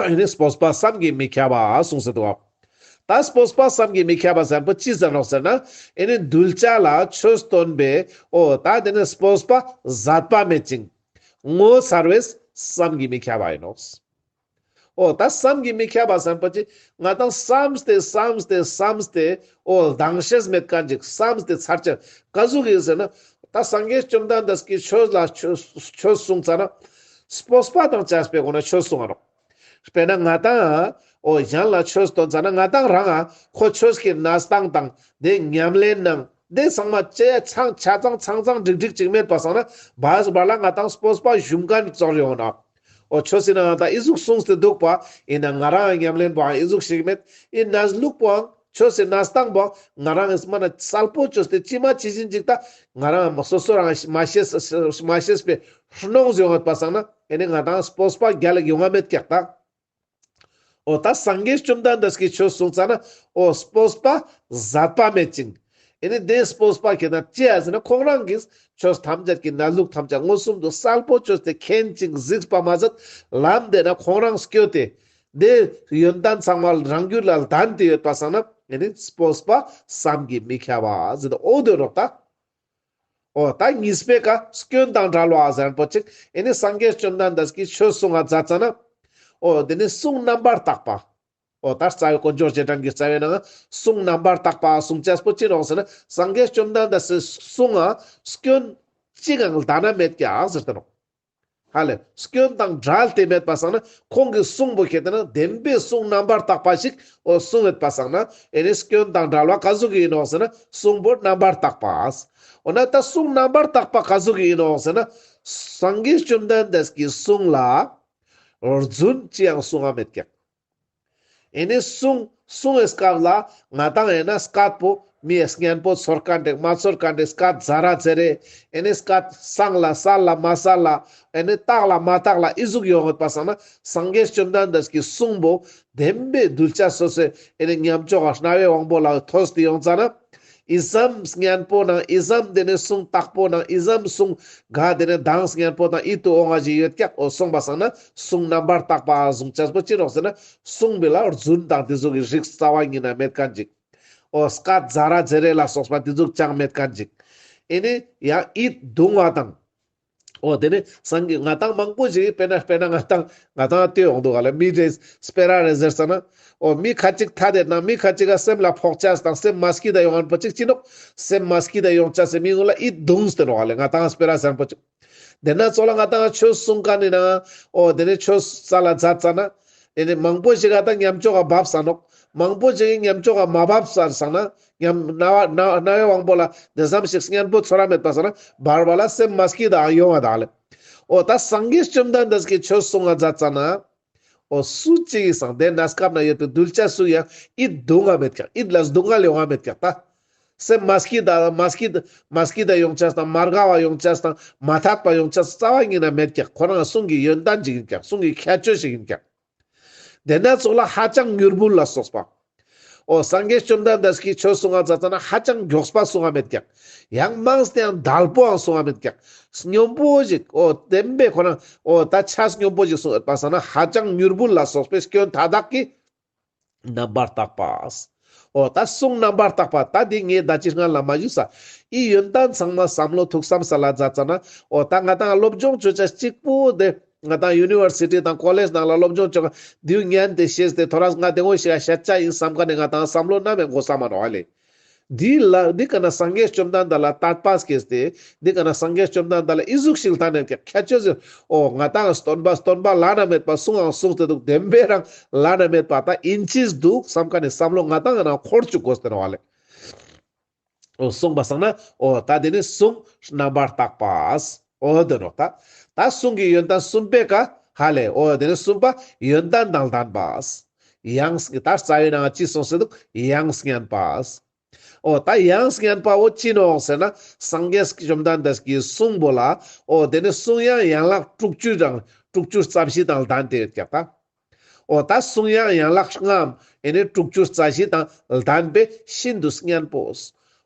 ཨེ་ནི་སྤོབས་པ་བསམ་གྱིས་མི་ཁྱབ་པ་གསུངས་སེ་འདུག་པ། ད་སྤོབས་པ་བསམ་གྱིས་མི་ཁྱབ་པ་ཟེར་པོ་ཅི་ཟེར་ནོག་ཟེར་ན། ཨེ་ནི་གདུལ་བྱ་ལ་ཆོས་སྟོན་པའི་འོ་ད་དེ་ནི་སྤོབས་པ་ཟད་པ་མེད་ཅིང་ངོ་མཚར་བས་བསམ་གྱིས་མི་ཁྱབ་པ་ཡིན་ནོག། འོ་ད་བསམ་གྱིས་མི་ཁྱབ་པ་ཟེར་པོ་ཅི། ང་ཏང་བསམས་ཏེ་བསམས་ཏེ་བསམས་ཏེ་འོ་ལྡང་ཤེས་མེད་མཁན་ཅིག། བསམས་ཏེ་ཚར་ཅེས་ག་ཟུག་ཡིན་ཟེར་ན། ད་སངས་རྒྱས་བཅོམ་ལྡན་འདས་ཀྱིས་ཆོས་ལ་ཆོས་ཆོས་གསུངས་ཙ་ན། སྤོབས་པ་དང་བཅས་པའི་སྒོ་ནས་ཆོས་གསུངས་ཨ་ནོག། དཔེར་ན་ང་ཏང་འོ་གཞན་ལ་ཆོས་སྟོན་ཙ་ན། ང་ཏང་རང་ང་ཁོ་ཆོས་ཀྱི་གནས་སྟངས་དང་དེ་ཉམས་ལེན་ནང་དེ་ཚང་མ་ཆ་ཚང་ཆ་ཚང་འགྲིག་འགྲིག་ཅིག་མེད་པ་སང་ན། བར་བར་ལ་ང་ཏང་སྤོབས་པ་ཞུམ་མཁན་ཙོགས་ཡོང་ན། འོ་ཆོས་སི་ནང་ད་ཨི་ཟུག་གསུངས་ཏེ་འདུག་པ། ཨིན་ན་ང་རང་ཉམས་ལེན་པོའང་ཨི་ཟུག་ཞིག་མེད། ཨི་གནས་ལུགས་པོའང་ཆོས་སི་གནས་སྟངས་པོ་ང་རང་ཨིས་མ་ན་གསལ་པོ་ཅོས་ཏེ་ཅི་མ་ཅི་བཞིན་ཅིག་ད་ང་རང་སོ་སོ་རང་མ་ཤེས་མ་ཤེས་པའི་ནོག་ཟེར་ཡོང་ཡོད་པ་སང་ན། ཨེ་ནི་ང་ཏང་སྤོབས་པ་རྒྱལ་ལ་ཡོང་ང་མེད་ཀྱག་ད། འོ་ད་སངས་རྒྱས་བཅོམ་ལྡན་འདས་ཀྱིས་ཆོས་གསུངས་ཙ་ན། འོ་སྤོབས་པ་ཟད་པ་མེད་ཅིང་། ཨེ་ནི་དེ་སྤོབས་པ་ཁྱེད་ན་ཅི་ཡ་ཟེར་ན། ཁོང་རང་གིས་ཆོས་ཐམས་ཅད་ཀྱི་གནས་ལུགས་ཐམས་ཅད་མངོན་སུམ་དུ་གསལ་པོ་ཅོས་ཏེ་མཁྱེན་ཅིང་གཟིགས་པ་མ་ཟད། ལམ་དེ་ན་ཁོང་རང་སྐྱོད་དེ་དེ་ཡོན་ཏན་ཚང་མ་རང་རྒྱུད་ལ་ལྡན་ཏེ་ཡོད་པ་སང་ན། ཨེ་ནི་སྤོབས་པ་བསམ་གྱིས་མི་ཁྱབ་པ་ཟེར་ཏེ་འོ་དོ་ནོག་ད། འོ་ད་གཉིས་པའི་ཀ་སྐྱོན་དང་བྲལ་བ་ཟེར་པོ་ཅིག། ཨེ་ནི་སངས་རྒྱས་བཅོམ་ལྡན་འདས་ཀྱིས་ཆོས་གསུང་ང་མཛད་ཙ་ན། འོ་དེ་ནི་གསུང་རྣམ་པར་དག་པ། འོ་ད་རྩ་བའི་དཀོན་མཆོག་རྗེས་དྲན་གྱི་རྩ་བའི་ནང་གསུང་རྣམ་པར་དག་པ་གསུང་ཅེས་པོ་ཅི་ནོག་ཟེར་ན། སངས་རྒྱས་བཅོམ་ལྡན་འདས་སི་གསུང་ང་སྐྱོན་གཅིག་ཀྱང་ལྡན་ན་མེད་ཀྱག་ཟེར་ཏེ་ནོག། ཧ་ལེ། སྐྱོན་དང་བྲལ་ཏེ་མེད་པ་སང་ན། ཁོང་གི་གསུང་པོ་ཁྱེད་དེ་ན་བདེན་པའི་གསུང་རྣམ་པར་དག་པ་ཞིག་འོ་གསུང་ཡོད་པ་སང་ན། ཨེ་ནི་སྐྱོན་དང་བྲལ་བ་ག་ཟུག་གི་ཡིན་ནོག་ཟེར་ན། གསུང་པོ་རྣམ་པར་དག་པ། འོ་ན་ད་གསུང་རྣམ་པར་དག་པ་ག་ཟུག་གི་ཡིན་ནོག་ཟེར་ན། སངས་རྒྱས་བཅོམ་ལྡན་འདས་ཀྱི་གསུང་ལ་རྫུན་ཅི་ཡང་གསུང་ང་མེད་ཀྱག། ཨེ་ནི་གསུང་གསུང་བའི་སྐབས་ལ་ང་ཏང་ཨེ་ན་སྐད་པོ་མི་སྙན་པོ་ཚོར་མཁན་འདྲ་མ་ཚོར་མཁན་འདྲ། སྐད་ཛ་ར་ཛེ་རེ། ཨེ་ནི་སྐད་སང་ལ་སལ་ལ་མ་སལ་ལ། ཨེ་ནི་དག་ལ་མ་དག་ལ་ཨི་ཟུག་ཡོང་ཡོད་པ་སང་ན། སངས་རྒྱས་བཅོམ་ལྡན་འདས་ཀྱི་གསུང་པོ་བདེན་པའི་གདུལ་བྱ་སོ་སོའི་ཨེ་ནི་ཉམས་ཆོག་ག་རྣ་བའི་དབང་པོ་ལ་ཐོས་ཏེ་ཡོང་ཙ་ན། ཨི་ཙམ་སྙན་པོ་ནང་ཨི་ཙམ་དེ་ནི་གསུང་དག་པོ་ནང་ཨི་ཙམ་གསུང་ག་དེ་ནི་གདངས་སྙན་པོ་དང་ཡིད་དུ་འོང་བ་ཞིག་ཡོད་ཀྱག། འོ་གསུངས་པ་སང་ན་གསུང་རྣམ་པར་དག་པ་གསུང་ཅེས་པོ་ཅི་ནོག་ཟེར་ན། གསུང་པོ་ལ་རྫུན་དང་དེ་ཟུག་གི་རིགས་རྩ་བ་ཉིད་ན་མེད་མཁན་ཅིག། འོ་སྐད་ཛ་ར་ཛེ་རེ་ལ་སོགས་པ་དེ་ཟུག་ཅང་མེད་མཁན་ཅིག། ཨེ་ནི་ཡང་ཡིད་དུ་འོང་བ་དང་། འོ་དེ་ནི་སངས་རྒྱས་ང་ཏང་མང་པོ་ཞིག་དཔེར་ན་དཔེར་ན་ང་ཏང་ང་ཏང་ལྟོས་འོང་འདུག་ག་ལེ། མི་རེ་སྤེ་ར་རེ་ཟེར་ཙ་ན། འོ་མི་ཁ་ཅིག་ཐ་དད་ན་མི་ཁ་ཅིག་ག་སེམས་ལ་ཕོག་ཅེས་དང་སེམས་མ་སྐྱིད་ད་ཡོང་ངན་པོ་ཅིག་ཅི་ནོག། སེམས་མ་སྐྱིད་ད་ཡོང་ཅེས་སི་མི་ངོ་ལ་ཡིད་དུ་འོང་སྟེ་ནོག་ག་ལེ། ང་ཏང་སྤེ་ར་ཟེར་པོ་ཅིག། དེ་ན་ཚོགས་ལ་ང་ཏང་ཆོས་གསུང་མཁན་ནི་ན། འོ་དེ་ནི་ཆོས་སལ་ལ་མཛད་ཙ་ན། ཨེ་ནི་མང་པོ་ཞིག་ག་ད་ཉམས་ཆོག་ག་བབས་ས་ནོག། མང་པོ་ཞིག་གི་ཉམས་ཆོག་ག་མ་བབས་ས་སང་ན། ཉམས་རྣ་བ་རྣ་རྣ་བའི་དབང་པོ་ལ་དེ་ཙམ་ཞིག་སྙན་པོ་ཚོར་ར་མེད་པ་སང་ན། བར་བར་ལ་སེམས་མ་སྐྱིད་ད་ཡོང་བ་ད་ལེ། འོ་ད་སངས་རྒྱས་བཅོམ་ལྡན་འདས་ཀྱི་ཆོས་གསུང་ང་མཛད་ཙ་ན། འོ་སུ་ཅིག་གི་སང་དེ་གནས་སྐབས་ན་ཡོད་པའི་གདུལ་བྱ་སུ་ཡང་ཡིད་དུ་འོང་ང་མེད་ཀྱག། ཡིད་ལ་སྡུག་བསྔལ་ཡོང་ང་མེད་ཀྱག་ད། སེམས་མ་སྐྱིད་ད་མ་སྐྱིད་མ་སྐྱིད་ད་ཡོང་ཅེས་དང་མ་དགའ་བ་ཡོང་ཅེས་དང་མ་འཐད་པ་ཡོང་ཅེས་རྩ་བ་ཉིད་ན་མེད་ཀྱག། ཁོ་རང་གསུང་གི་ཡོན་ཏན་ཅིག་ཡིན་ཀྱག། གསུང་གི་ཁྱད་ཆོས་ཤིག་ཡིན་ཀྱག། དེ་ན་ཚོགས་ལ་ཧ་ཅང་མྱུར་བུལ་ལ་སོགས་པ། འོ་སངས་རྒྱས་བཅོམ་ལྡན་འདས་ཀྱིས་ཆོས་གསུང་ང་མཛད་ཙ་ན་ཧ་ཅང་མགྱོགས་པ་གསུང་ང་མེད་ཀྱག། ཡང་མང་སྟེ་ཡང་དལ་པོའང་གསུང་ང་མེད་ཀྱག། སྙོམས་པོ་ཞིག། འོ་བདེན་པའི་ཁོ་རང་འོ་ད་ཆ་སྙོམས་པོ་ཞིག་གསུང་ཡོད་པ་སང་ན་ཧ་ཅང་མྱུར་བུལ་ལ་སོགས་པའི་སྐྱོན་མཐའ་དག་གི་རྣམ་པར་དག་པ། འོ་ད་གསུང་རྣམ་པར་དག་པ་ད་འདི་ངས་ད་ཅི་སྔ་ལ་མ་ཞུས་ས། ཨི་ཡོན་ཏན་ཚང་མ་བསམ་བློ་ཐུགས་བསམ་ས་ལ་མཛད་ཙ་ན། འོ་ད་ང་ཏང་སློབ་སྦྱོང་ཅོ་ཅེས་གཅིག་པོ་དེ་ང་ཏང་ཡུ་ནི་ཝར་སི་ཊི་དང་ཀོ་ལེཇ་ནང་ལ་སློབ་སྦྱོང་ཅོ་ག་དེའུ་ཉན་ཏེ་ཤེས་ཏེ་ཐོ་རས་ང་དེ་ངོ་ཤེས་ཤེས་ཅ་ཡིན་བསམ་མཁན་ནི་ང་ཏང་བསམ་བློ་ནམ་ཡང་འགོ་ས་མ་ནོག་ཨ་ལེ། འདི་ལ་འདི་ཀ་ན་སངས་རྒྱས་བཅོམ་ལྡན་འདས་ལ་དད་པ་སྐྱེས་ཏེ། འདི་ཀ་ན་སངས་རྒྱས་བཅོམ་ལྡན་འདས་ལ་ཨི་ཟུག་ཞིག་ལྟ་ནས་ཀྱང་ཁྱད་ཆོས་ཟེར། འོ་ང་ཏང་སྟོན་པ་སྟོན་པ་བླ་ན་མེད་པ་གསུང་ཨང་གསུངས་ཏེ་འདུག། བདེན་པའི་རང་བླ་ན་མེད་པ་ད་ཨིན་ཅིག་འདུག་བསམ་མཁན་ནི་བསམ་བློ་ང་ཏང་ང་ན་འཁོར་བཅུག་དགོས་ཏེ་ནོག་ཨ་ལེ། འོ་གསུངས་པ་སང་ན་འོ་ད་དེ་ནི་གསུང་རྣམ་པར་དག་པ། འོ་དེ་ནོག་ད། ད་གསུང་གི་ཡོན་ཏན་གསུམ་པའི་ཀ་ཧ་ལེ། འོ་དེ་ནི་གསུམ་པ་ཡོན་ཏན་དང་ལྡན་པ། ཡང་ད་རྩ་བའི་ནང་ཅི་གསུངས་སེ་འདུག། ཡང་སྙན་པ། འོ་ད་ཡང་སྙན་པ་བོ་ཅི་ནོག་ཟེར་ན། སངས་རྒྱས་བཅོམ་ལྡན་འདས་ཀྱི་གསུང་པོ་ལ། འོ་དེ་ནི་གསུང་ཡང་ཡན་ལག་དྲུག་ཅུ་དང་དྲུག་ཅུ་རྩ་བཞི་དང་ལྡན་ཏེ་ཡོད་ཀྱག་ད། འོ་ད་གསུང་ཡང་ཡན་ལག་ལྔའམ་ཨེ་ནི་དྲུག་ཅུ་རྩ་བཞི་དང་ལྡན་པས་ཤིན་ཏུ་སྙན་པོ།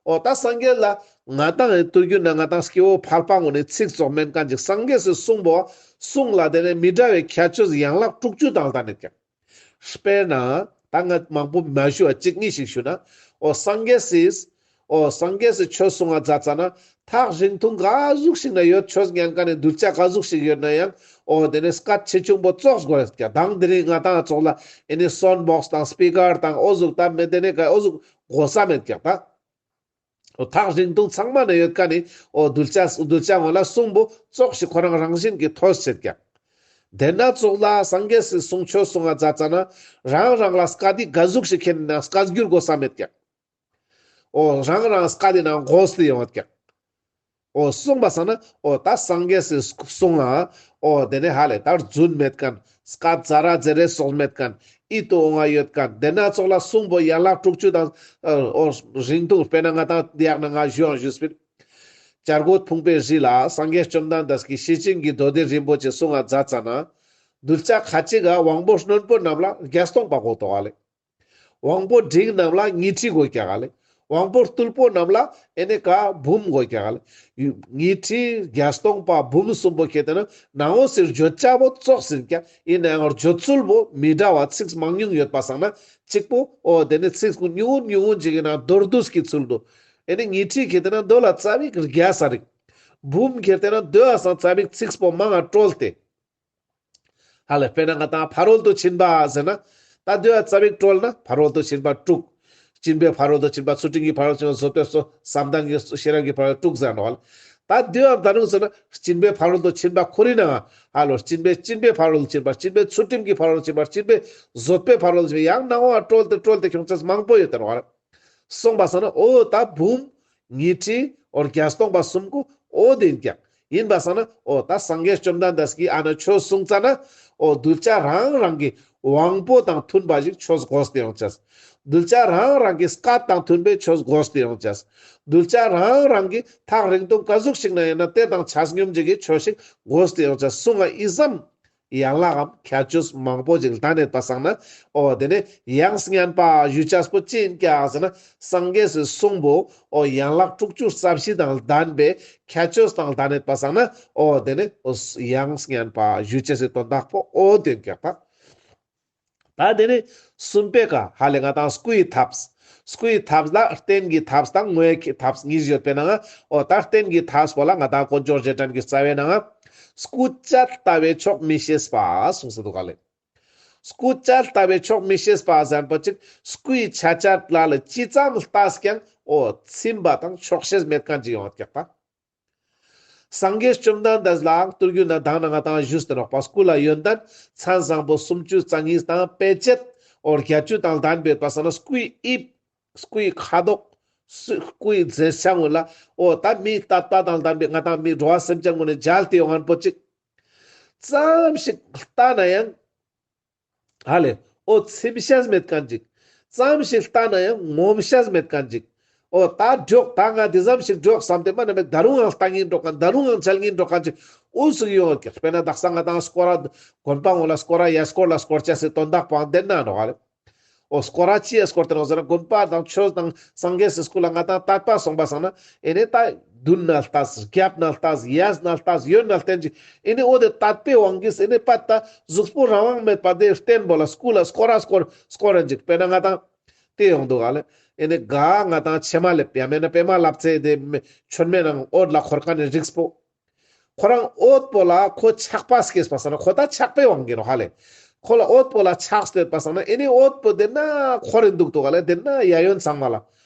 འོ་ད་སངས་རྒྱས་ལ་ ང་ཏང་ཡང་ཐུར་རྒྱུད་ན་ང་ཏང་སྐྱེ་བོ་ཕལ་པ་ངོ་ནས་ཚིག་ཙོགས་མན་ཁན་ཅིག་སངས་རྒྱས་སི་གསུང་བོ་གསུང་ལ་དེ་ནས་མི་འདྲ་བའི་ཁྱད་ཆོས་ཡན་ལག་དྲུག་ཅུ་དང་ལྡན་ནེད་ཀྱག། དཔེར་ན་ད་ང་མང་པོ་མ་ཞུ་བ་གཅིག་གཉིས་ཤིག་ཞུ་ན། འོ་སངས་རྒྱས་སི་འོ་སངས་རྒྱས་སི་ཆོས་གསུང་ང་མཛད་ཙ་ན་ཐག་རིང་ཐུང་ག་ཟུག་ཞིག་ན་ཡོད་ཆོས་ཉན་ཁན་ནི་གདུལ་བྱ་ག་ཟུག་ཞིག་ཡོད་ན་ཡང་འོ་དེ་ནས་སྐད་ཆེ་ཆུང་པོ་ཙོགས་དགོས་ཀྱག། དང་དེ་རིང་ང་ཏང་ཙོགས་ལ་ཨེ་ནི་སོན་བོགས་དང་སྤི་ཀར་དང་འོ་ཟུག་ད་མེད་དེ་ནས་ག་འོ་ཟུག་དགོས་ས་མེད་ཀྱག་ད། འོ་ཐག་རིང་ཐུང་ཚང་མ་ན་ཡོད་ཁན་ནི་འོ་གདུལ་བྱ་གདུལ་བྱ་ངོ་ལ་གསུང་བོ་ཙོགས་ཤིག་ཁོ་རང་རང་བཞིན་གྱི་ཐོས་ཤེད་ཀྱག། དེ་ན་ཙོགས་ལ་སངས་རྒྱས་སི་གསུང་ཆོས་གསུང་ང་མཛད་ཙ་ན་རང་རང་ལ་སྐད་དི་ག་ཟུག་ཞིག་ཁྱེར་ན་སྐད་སྒྱུར་དགོས་ས་མེད་ཀྱག། འོ་རང་རང་སྐད་དི་ནང་དགོས་ཏེ་ཡོང་བ་ཀྱག། འོ་གསུངས་པ་སང་ན་འོ་ད་སངས་རྒྱས་སི་གསུང་ང་འོ་དེ་ནས་ཧ་ལས་ད་རྫུན་མེད་ཁན་སྐད་ཛ་ར་ཛེ་རེ་སོགས་མེད་ཁན་ཡིད་དུ་འོང་ང་ཡོད་ཁན་དེ་ན་ཙོགས་ལ་གསུང་བོ་ཡན་ལག་དྲུག་ཅུ་དང་འོ་རིང་ཐུང་དཔེར་ན་ང་ཏང་དེ་ཡག་ན་ང་ཞུའང་ཞུས་པིན། བྱ་རྒོད་ཕུང་པོའི་རི་ལ་སངས་རྒྱས་བཅོམ་ལྡན་འདས་ཀྱི་ཤེར་ཕྱིན་གྱི་མདོ་སྡེ་རིན་པོ་ཆེ་གསུང་ང་མཛད་ཙ་ན། གདུལ་བྱ་ཁ་ཅིག་ག་དབང་པོ་རྣོན་པོ་རྣམས་ལ་བརྒྱད་སྟོང་པ་གོ་ཏོག་ལེ། དབང་པོ་འབྲིང་རྣམས་ལ་ཉི་ཁྲི་གོ་ཀྱག་ལེ། དབང་པོ་རྟུལ་པོ་རྣམས་ལ་ཨེ་ནི་ཀ་འབུམ་གོ་ཀྱག་ལེ། ཉི་ཁྲི་བརྒྱད་སྟོང་པ་འབུམ་གསུམ་པོ་ཁྱེར་ཏེ་ན་ནང་འོ་སི་བརྗོད་བྱ་བོ་ཙོགས་ཟིན་ཀྱག། ཡིན་ནའང་བརྗོད་ཚུལ་བོ་མི་འདྲ་བ་ཚིག་མང་ཉུང་ཡོད་པ་སང་ན་གཅིག་པོ་འོ་དེ་ནི་ཚིག་ཉུང་ངུ་ཉུང་ངུ་ཅིག་ཡིན་ན་མདོར་བསྡུས་ཀྱི་ཚུལ་དུ། ཨེ་ནི་ཉི་ཁྲི་ཁྱེར་ཏེ་ན་མདོ་ལ་ཙ་པིག་རྒྱས་ས་རིག། འབུམ་ཁྱེར་ཏེ་ན་མདོ་ཡ་སང་ཙ་པིག་ཚིག་པོ་མང་ང་བཀྲོལ་ཏེ། ཧ་ལས་དཔེར་ན་ང་ཏང་ཕ་རོལ་ཏུ་ཕྱིན་པ་ཟེར་ན། ད་མདོ་ཡ་ཙ་པིག་བཀྲོལ་ན་ཕ་རོལ་ཏུ་ཕྱིན་པ་དྲུག། སྦྱིན་པའི་ཕ་རོལ་ཏུ་ཕྱིན་པ། ཚུལ་ཁྲིམས་ཀྱི་ཕ་རོལ་ཏུ་ཕྱིན་པ། བཟོད་པའི་བསམ་གཏན་གྱི་ཤེས་རབ་ཀྱི་ཕ་རོལ་ཏུ་དྲུག་ཟེར་ནོག་ལེ། ད་མདོ་ཡ་ད་རུང་ཟེར་ན་སྦྱིན་པའི་ཕ་རོལ་ཏུ་ཕྱིན་པ་ཁོ་རི་ན་ཧ་ལོ་སྦྱིན་པའི་སྦྱིན་པའི་ཕ་རོལ་ཏུ་ཕྱིན་པ། སྦྱིན་པའི་ཚུལ་ཁྲིམས་ཀྱི་ཕ་རོལ་ཏུ་ཕྱིན་པ། སྦྱིན་པའི་བཟོད་པའི་ཕ་རོལ་ཏུ་ཕྱིན་པ། ཡང་ནང་བ་བཀྲོལ་ཏེ་བཀྲོལ་ཏེ་ཁྱོང་ཆེས་མང་པོ་ཡོད་དེ་ནོག་ལེ། སོང་པ་སང་ན་འོ་ད་འབུམ་ཉི་ཁྲི་འོ་བརྒྱད་སྟོང་པ་གསུམ་གོ་འོ་དེ་ཡིན་ཀྱག། ཡིན་པ་སང་ན་འོ་ད་སངས་རྒྱས་བཅོམ་ལྡན་འདས་ཀྱིས་ཨ་ན་ཆོས་གསུངས་ཙ་ན་འོ་གདུལ་བྱ་རང་རང་གི་དབང་པོ་དང་མཐུན་པ་ཞིག་ཆོས་དགོས་ཏེ་ཡོང་ཅེས། གདུལ་བྱ་རང་རང་གི་སྐད་དང་མཐུན་པའི་ཆོས་དགོས་ཏེ་ཡོང་ཅེས། གདུལ་བྱ་རང་རང་གི་ཐག་རིང་ཐུང་ག་ཟུག་ཞིག་ན་ཡིན་ན་དེ་དང་ཆ་སྙོམས་ཅིག་གི་ཆོས་ཤིག་དགོས་ཏེ་ཡོང་ཅེས་གསུང་ང་ཨི་ཙམ། ཡན་ལག་གམ་ཁྱད་ཆོས་མང་པོ་ཅིག་ལྡན་ནེད་པ་སང་ན། འོ་དེ་ནས་ཡང་སྙན་པ་ཞུ་ཅེས་པོ་ཅི་ཡིན་ཀྱག་ཟེར་ན། སངས་རྒྱས་སི་གསུང་བོ་འོ་ཡན་ལག་དྲུག་ཅུ་རྩ་བཞི་དང་ལྡན་པའི་ཁྱད་ཆོས་དང་ལྡན་ནེད་པ་སང་ན། འོ་དེ་ནས་འོ་ཡང་སྙན་པ་ཞུ་ཅེས་སི་དོན་དག་པོ་འོ་དེ་ཡིན་ཀྱག་ད། ད་དེ་ནས་གསུམ་པའི་ཀ་ཧ་ལས་ང་ཏང་སྐུའི་ཐབས། སྐུའི་ཐབས་ལ་རྟེན་གྱི་ཐབས་དང་དངོས་ཀྱི་ཐབས་གཉིས་ཡོད་པའི་ནང་ང་འོ་ད་རྟེན་གྱི་ཐབས་པོ་ལ་ང་ཏང་དཀོན་མཆོག་རྗེས་དྲན་གྱི་རྩ་བའི་ནང་ང་སྐུ་བཅས་ལྟ་བས་ཆོག་མི་ཤེས་པ་གསུངས་སེ་འདུག་ག་ལེ། སྐུ་བཅས་ལྟ་བས་ཆོག་མི་ཤེས་པ་ཟེར་པོ་ཅིག་སྐུའི་ཆ་བྱད་ལ་ལ་ཅི་ཙམ་ལྟས་ཀྱང་འོ་ཚིམ་པ་དང་ཆོག་ཤེས་མེད་ཁན་ཅིག་ཡོང་བ་ཀྱག་ད། སངས་རྒྱས་བཅོམ་ལྡན་འདས་ལའང་ཐུར་རྒྱུད་ན་དང་ན་ང་ཏང་ཞུས་ཏེ་ནོག་པ། སྐུ་ལ་ཡོན་ཏན་མཚན་བཟང་པོ་སུམ་ཅུ་རྩ་གཉིས་དང་དཔེ་བྱད་འོ་བརྒྱད་ཅུ་དང་ལྡན་པའི་པ་སང་ན་སྐུའི་དབྱིབས། སྐུའི་ཁ་དོག། སྐུའི་མཛེས་ཆ་ངོ་ལ་འོ་ད་མི་དད་པ་དང་ལྡན་པའི་ང་ཏང་མི་འགྲོ་བ་སེམས་ཅན་ངོ་ནས་མཇལ་ཏེ་ཡོང་ངན་པོ་ཅིག། ཙམ་ཞིག་ལྟ་ན་ཡང་། ཧ་ལས། འོ་ཚིམ་ཤེས་མེད་ཁན་ཅིག། ཙམ་ཞིག་ལྟ་ན་ཡང་ངོམས་ཤེས་མེད་ཁན་ཅིག། འོ་ད་འགྲོགས་ད་ང་དེ་ཙམ་ཞིག་འགྲོགས་བསམ་སྟེ་མ་ནེ་མེད་ད་རུང་ཡང་ལྟ་ཉིན་འགྲོགས་ཁན་ད་རུང་ཡང་མཇལ་ཉིན་འགྲོགས་ཁན་ཅིག་འོ་ཟུག་ཡོང་ངད་ཀྱག། དཔེར་ན་དག་ས་ང་ཏང་སྐོར་ར་དགོན་པ་ངོ་ལ་སྐོར་ར་ཡ་སྐོར་ལ་སྐོར་ཅེས་སི་དོན་དག་པོའང་དེ་ན་ནོག་ཧ་ལས། འོ་སྐོར་ར་ཅི་ཡ་སྐོར་ཏེ་ནོག་ཟེར་ན་དགོན་པ་དང་ཆོས་དང་སངས་རྒྱས་སི་སྐུ་ལ་ང་ཏང་དད་པ་སོང་པ་སང་ན་ཨེ་ནེ་ད་མདུན་ན་ལྟས་རྒྱབ་ན་ལྟས་གཡས་ན་ལྟས་གཡོན་ན་ལྟས་ཅིག་ཨེ་ནེ་འོ་དེ་དད་པའི་དབང་གིས་ཨེ་ནེ་པད་ད་གཟུགས་པོ་རང་དབང་མེད་པ་དེ་རྟེན་པོ་ལ་སྐུ་ལ་སྐོར་ར་སྐོར་སྐོར་ར་ཅིག་དཔེར་ན་ང་ཏང་དེ་ཡོང་འདུག་ག་ལེ། ཨེ་ནེ་ག་ང་ཏང་ཕྱེ་མ་ལེབ་ཡ་མེད་ན་པད་མ་ལབ་ཙེ་དེ་མཆོད་མེ་ནང་འོད་ལ་འཁོར་ཁན་ནི་རིགས་པོ། ཁོ་རང་འོད་པོ་ལ་ཁོ་ཆགས་པ་སྐྱེས་པ་སང་ན་ཁོ་ད་ཆགས་པའི་དབང་གིས་ནོག་ཧ་ལེ། ཁོ་ལ་འོད་པོ་ལ་ཆགས་ཏེ་ཡོད་པ་སང་ན་ཨེ་ནེ་འོད་པོ་དེ་ན་འཁོར་རིན་འདུག་འདུག་ག་ལེ་དེ་ན་ཡ་ཡོན་ཚང་མ་ལ།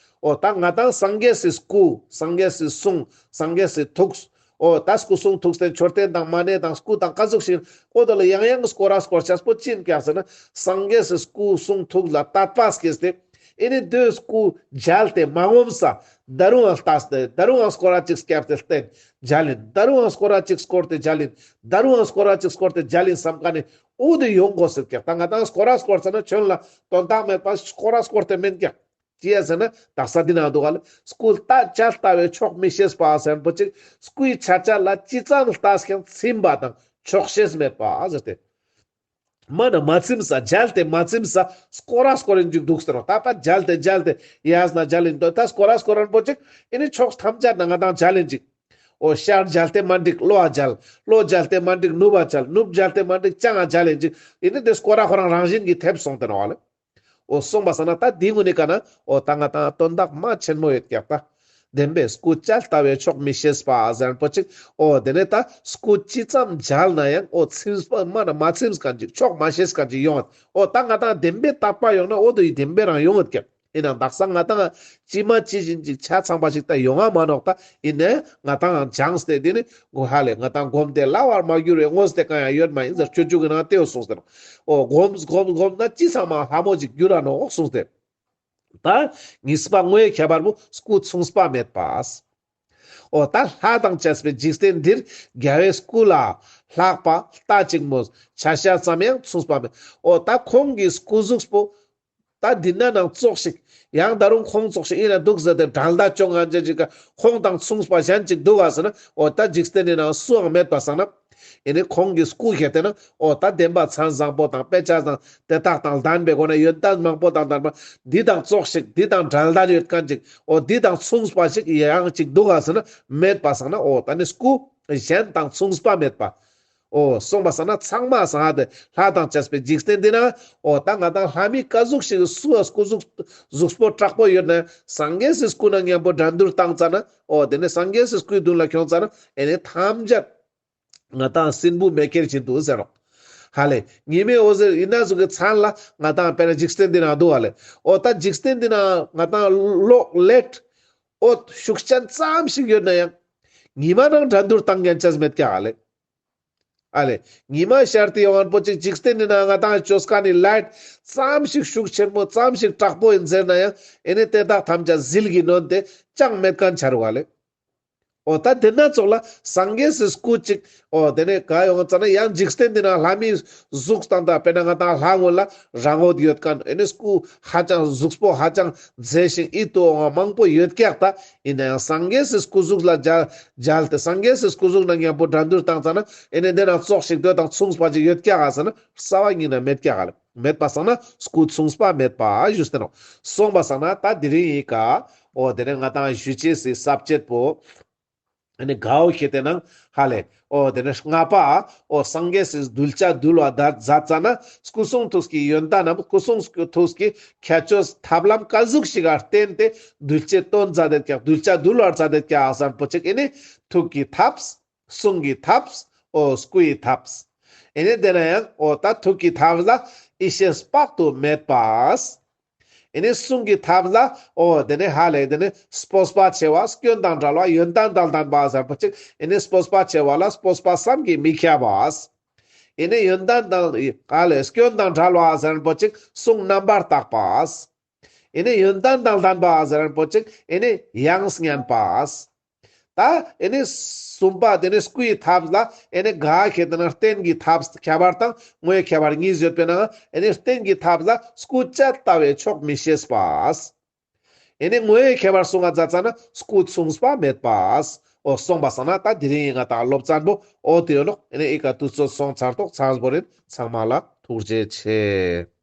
འོ་ད་ང་ཏང་སངས་རྒྱས་སི་སྐུ་སངས་རྒྱས་སི་གསུང་སངས་རྒྱས་སི་ཐུགས། འོ་ད་སྐུ་གསུང་ཐུགས་རྟེན་མཆོད་རྟེན་དང་མ་ཎི་དང་སྐུ་དང་ཀ་ཟུག་ཞིག་འོ་དེ་ལ་ཡང་ཡང་སྐོར་ར་སྐོར་ཅེས་པོ་ཅི་ཡིན་ཀྱག་ཟེར་ན་སངས་རྒྱས་སི་སྐུ་གསུང་ཐུགས་ལ་དད་པ་སྐྱེས་ཏེ། ཨེ་ནེ་དེ་སྐུ་མཇལ་ཏེ་མ་ངོམས་ས། ད་རུང་ཡང་ལྟས་ཏེ་ད་རུང་ཡང་སྐོར་ར་ཅིག་སྐྱབས་ཏེ་ལྟས་མཇལ་ཡིན། ད་རུང་ཡང་སྐོར་ར་ཅིག་སྐོར་ཏེ་མཇལ་ཡིན། ད་རུང་ཡང་སྐོར་ར་ཅིག་སྐོར་ཏེ་མཇལ་ཡིན་བསམ་ཁན་ནི་འོ་དེ་ཡོང་དགོས་ཟེར་ཀྱག། ད་ང་ཏང་སྐོར་ར་སྐོར་ཙ་ན་ཁྱོན་ལ་དོན་དག་མེད་པ་སྐོར་ར་སྐོར་ཏེ་མེན་ཀྱག། ཅི་ཡ་ཟེར་ན་དག་ས་འདི་ན་འདུག་ག་ལེ། སྐུ་བཅས་ལྟ་བས་ཆོག་མི་ཤེས་པ་ཟེར་པོ་ཅིག་སྐུའི་ཆ་བྱད་ལ་ཅི་ཙམ་ལྟས་ཀྱང་ཚིམ་པ་དང་ཆོག་ཤེས་མེད་པ་ཟེར་ཏེ། མ་ན་མ་ཚིམས་ས་མཇལ་ཏེ་མ་ཚིམས་ས་སྐོར་ར་སྐོར་རིན་ཅིག་འདུག་ཟེར་རོ། ད་ད་མཇལ་ཏེ་མཇལ་ཏེ་ཡས་ན་མཇལ་ཡིན་དོ། ད་སྐོར་ར་སྐོར་རན་པོ་ཅིག་ཨེ་ནི་ཕྱོགས་ཐམས་ཅད་ན་ང་དང་མཇལ་ཡིན་ཅིག། འོ་ཤར་མཇལ་ཏེ་མ་འགྲིག་ལྷོ་འ་མཇལ། ལྷོ་མཇལ་ཏེ་མ་འགྲིག་ནུབ་འ་མཇལ། ནུབ་མཇལ་ཏེ་མ་འགྲིག་བྱང་འ་མཇལ་ཡིན་ཅིག། ཨེ་ནི་དེ་སྐོར་ར་ཁོ་རང་རང་བཞིན་གྱི་ཐེབས་སོང་སྟེ་ནོག་ལེ། འོ་སོང་པ་སང་ན་ད་འདི་ངུན་ནི་ཀ་ན་འོ་ད་ང་དང་དོན་དག་མ་ཆེན་མོ་ཡོད་ཀྱག་ད། བདེན་པའི་སྐུ་མཇལ་ལྟ་བས་ཆོག་མི་ཤེས་པ་ཟེར་རན་པོ་ཅིག། འོ་དེ་ནས་ད་སྐུ་ཅི་ཙམ་མཇལ་ན་ཡང་འོ་ཚིམས་པ་མ་ན་མ་ཚིམས་མཁན་ཅིག་ཆོག་མ་ཤེས་མཁན་ཅིག་ཡོང་ངད། འོ་ད་ང་དང་བདེན་པའི་དད་པ་ཡོང་ན་འོ་དོ་ཡི་བདེན་པའི་རང་ཡོང་ངད་ཀྱག། ཡིན་ནའང་དག་ས་ང་དང་ཅི་མ་ཅི་བཞིན་ཅིག་ཆ་ཚང་པ་ཞིག་ད་ཡོང་ང་མ་ནོག། ད་ཡིན་ནའང་ང་དང་སྦྱངས་ཏེ་དེ་ནི་འོ་ཧ་ལེ་ང་དང་སྒོམ་སྟེ་སླ་བར་མ་གྱུར་བའི་དངོས་དེ་གང་ཡང་ཡོད་མ་ཡིན་ཟེར་སྤྱོད་འཇུག་གི་ནང་དེའོ་གསུངས་ཏེ་ནོག། འོ་སྒོམས་སྒོམས་སྒོམས་ན་ཅི་ཚང་མ་ལྷ་མོ་ཅིག་འགྱུར་ར་ནོག་གསུངས་ཏེ། ད་གཉིས་པ་དངོས་ཁྱད་པར་པོ་སྐུ་མཚུངས་པ་མེད་པ། འོ་ད་ལྷ་དང་བཅས་པའི་འཇིག་རྟེན་འདིར་རྒྱལ་བའི་སྐུ་ལ་ལྷག་པ་ལྟ་ཅིག་མོ་ཆ་ཤས་ཙམ་ཡང་མཚུངས་པ་མེད། འོ་ད་ཁོང་གི་སྐུ་གཟུགས་པོ་ད་འདི་ན་ནང་ཙོགས་ཤིག་ཡང་ད་རུང་ཁོང་ཙོགས་ཤིག་ཡིན་ན་འདུག་ཟེར་ཏེ་འགྲན་ཟླ་ཅོ་ང་ཅན་ཅིག་ག་ཁོང་དང་མཚུངས་པ་གཞན་ཅིག་འདུག་ག་ཟེར་ན་འོ་ད་འཇིག་རྟེན་འདི་ན་སུའང་མེད་པ་སང་ན། ཨེ་ནི་ཁོང་གི་སྐུ་ཁྱེར་ཏེ་ན་འོ་ད་བདེན་པ་མཚན་བཟང་པོ་དང་དཔེ་བྱད་དང་དེ་དག་དང་ལྡན་པའི་སྒོ་ནས་ཡོན་ཏན་མང་པོ་དང་ལྡན་པ་འདི་དང་ཙོགས་ཤིག་འདི་དང་འགྲན་ཟླ་ཡོད་མཁན་ཅིག་འོ་འདི་དང་མཚུངས་པ་ཞིག་ཡང་ཅིག་འདུག་ག་ཟེར་ན་མེད་པ་སང་ན་འོ་ད་ནི་སྐུ་གཞན་དང་མཚུངས་པ་མེད་པ། འོ་སོང་པ་སང་ན་ཚང་མ་སང་ཧ་དེ་ལྷ་དང་བཅས་པའི་འཇིག་རྟེན་འདི་ན་འོ་ད་ང་དང་ལྷ་མི་ཀ་ཟུག་ཞིག་སུ་སྐུ་གཟུགས་གཟུགས་པོ་དྲག་པོ་ཡོད་ན་སངས་རྒྱས་སི་སྐུ་ན་མཉམ་པོ་འགྲན་བསྡུར་བཏང་ཙ་ན་འོ་དེ་ནི་སངས་རྒྱས་སི་སྐུའི་མདུན་ལ་ཁྱོང་ཙ་ན་ཨེ་ནི་ཐམས་ཅད་ང་དང་སྲིན་བུ་མེ་ཁྱེར་བཞིན་དུ་ཟེར་རོག། ཧ་ལེ། ཉི་མའི་འོད་ཟེར་ཡིན་ན་ཟུག་གི་མཚན་ལ་ང་དང་དཔེར་ན་འཇིག་རྟེན་འདི་ན་འདུག་ཧ་ལེ། འོ་ད་འཇིག་རྟེན་འདི་ན་ང་དང་གློག་ལེད་འོད་ཤུགས་ཅན་ཙམ་ཞིག་ཡོད་ན་ཡང་ཉི་མ་ནང་འགྲན་བསྡུར་བཏང་ཉན་ཅས་མེད་ཀྱག་ཧ་ལེ། ཧ་ལེ། ཉི་མ་ཤར་ཏེ་ཡོང་ངན་པོ་ཅིག་འཇིག་རྟེན་འདི་ན་ང་དང་ཅོས་ཀ་ནི་ལེད་ཙམ་ཞིག་ཤུགས་ཆེན་མོ་ཙམ་ཞིག་དྲག་པོ་ཡིན་ཟེར་ན་ཡང་ཨེ་ནི་དེ་དག་ཐམས་ཅད་ཟིལ་གྱིས་གནོན་ཏེ་ཅང་མེད་མཁན་ཆ་རུག་ཧ་ལེ། འོ་ད་དེ་ན་ཙོགས་ལ་སངས་རྒྱས་སི་སྐུ་ཅིག་འོ་དེ་ནས་ག་ཡོང་ཙ་ན་ཡང་འཇིག་རྟེན་འདི་ན་ལྷ་མིའི་གཟུགས་དང་ད་དཔེར་ན་ང་དང་ལྷ་ངོ་ལ་རང་འོད་ཡོད་མཁན་ཨེ་ནི་སྐུ་ཧ་ཅང་གཟུགས་པོ་ཧ་ཅང་མཛེས་ཤིང་ཡིད་དུ་འོང་བ་མང་པོ་ཡོད་ཀྱག་ད་ཡིན་ན་ཡང་སངས་རྒྱས་སི་སྐུ་གཟུགས་ལ་མཇལ་མཇལ་ཏེ་སངས་རྒྱས་སི་སྐུ་གཟུགས་ན་མཉམ་པོ་འགྲན་བསྡུར་བཏང་ཙ་ན་ཨེ་ནི་དེ་ན་ཙོགས་ཤིག་དེ་དང་མཚུངས་པ་ཅིག་ཡོད་ཀྱག་ག་ཟེར་ན་རྩ་བ་ཉིད་ན་མེད་ཀྱག་ག་ལེ། མེད་པ་སང་ན་སྐུ་མཚུངས་པ་མེད་པ་ཞུས་ཏེ་ནོག། སོང་པ་སང་ན་ད་དེ་རིང་ཡི་ག་འོ་དེ་ནས་ང་དང་ཞུ་ཅེས་སི་ས་བཅད་པོ་ཨ་ནི་གའོ་ཁྱེར་ཏེ་ན་ཧ་ལེ། འོ་དེ་ནས་ལྔ་པ་འོ་སངས་རྒྱས་སི་གདུལ་བྱ་འདུལ་བ་མཛད་ཙ་ན་སྐུ་གསུང་ཐུགས་ཀྱི་ཡོན་ཏན་ནམ་སྐུ་གསུང་ཐུགས་ཀྱི་ཁྱད་ཆོས་ཐབས་ལམ་ཀ་ཟུག་ཞིག་ག་བརྟེན་ཏེ་གདུལ་བྱ་སྟོན་མཛད་དེ་ཀྱག་གདུལ་བྱ་འདུལ་བར་མཛད་དེ་ཀྱག་ཟེར་པོ་ཅིག་ཨེ་ནི་ཐུགས་ཀྱི་ཐབས། གསུང་གི་ཐབས། འོ་སྐུའི་ཐབས། ཨེ་ནི་དེ་ན་ཡང་འོ་ད་ཐུགས་ཀྱི་ཐབས་ལ་ཡེ་ཤེས་དཔག་ཏུ་མེད་པ། ཨེ་ནི་གསུང་གི་ཐབས་ལ་འོ་དེ་ནི་ཧ་ལེ་དེ་ནི་སྤོབས་པ་ཆེ་བ་སྐྱོན་དང་བྲལ་བ་ཡོན་ཏན་དང་ལྡན་པ་ཟེར་པོ་ཅིག་ཨེ་ནི་སྤོབས་པ་ཆེ་བ་ལ་སྤོབས་པ་བསམ་གྱིས་མི་ཁྱབ་པ། ཨེ་ནི་ཡོན་ཏན་དང་ཧ་ལེ་སྐྱོན་དང་བྲལ་བ་ཟེར་པོ་ཅིག་གསུང་རྣམ་པར་དག་པ། ཨེ་ནི་ཡོན་ཏན་དང་ལྡན་པ་ཟེར་པོ་ཅིག་ཨེ་ནི་ཡང་སྙན་པ། ད་ཨེ་ནི་གསུམ་པ་དེ་ནི་སྐུའི་ཐབས་ལ་ཨེ་ནི་ག་ཁྱེར་ཏེ་ན་རྟེན་གྱི་ཐབས་ཁྱད་པར་དང་དངོས་ཁྱད་པར་གཉིས་ཡོད་པའི་ནང་ཨེ་ནི་རྟེན་གྱི་ཐབས་ལ་སྐུ་མཇལ་ལྟ་བས་ཆོག་མི་ཤེས་པ། ཨེ་ནི་དངོས་ཁྱད་པར་གསུང་བ་མཛད་ཙ་ན་སྐུ་མཚུངས་པ་མེད་པ། འོ་སོང་པ་སང་ན་ད་དེ་རིང་ང་དང་སློབ་ཚན་པོ་འོ་དེ་ཡོད་ནོག། ཨེ་ནི་ཨི་ཀ་དུས་ཚོད་སོང་ཚར་ཏོག་ཚར་བོ་རིན་ཚང་མ་ལ་ཐུགས་རྗེ་ཆེ།